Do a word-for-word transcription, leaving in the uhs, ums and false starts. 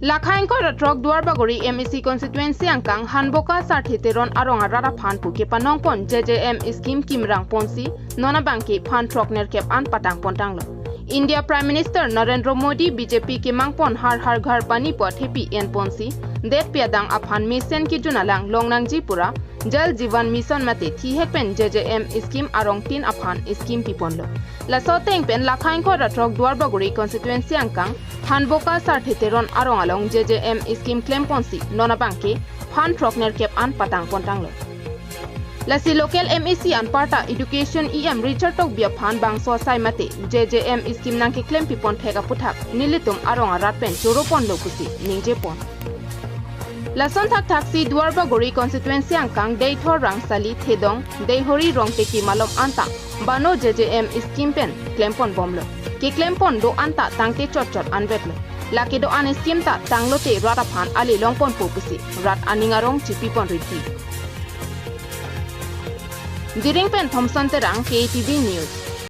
Lakha ingkoi ra throk Duarbagori M A C constituency angkang Hanboka Sarthe Teron arong arat aphan pu kepanong pon J J M scheme kimrang ponsi non abangke phan throk nerkep an patang pon tanglo. India Prime Minister Narendra Modi B J P kemang pon Har Har Ghar Pani pu athepi en ponsi detpi adang aphan mesen kejun alang long nangji pura Jal Jeevan Mission mate thihek pen J J M scheme arong tin aphan scheme piponlo. Laso ateng pen lakha ingkoi ra throk Duarbagori constituency angkang Hanboka Sarthe Teron arong along J J M scheme klem ponsi non abangke phan throk nerkep an patang pon tanglo. Lasi local M A C anparta Education E M Richard Tokbi aphan bangso asai mate J J M scheme nangkeklem pipon thek aputhak nelitum arong arat pen choro ponlo pusi ningje pon. Lason thakthaksi Duarbagori constituency angkang Deithor Rangsali Thedong, Deihori Rongteki malom anta bano J J M scheme pen klem pon bomlo. Keklem pon do anta tangte chot chot anvetlo. Lake do-an scheme ta tanglote rat aphan ale long ponpo pusi rat aning arong chipi pon riti. Diring pen Thompson Terang, K T V News.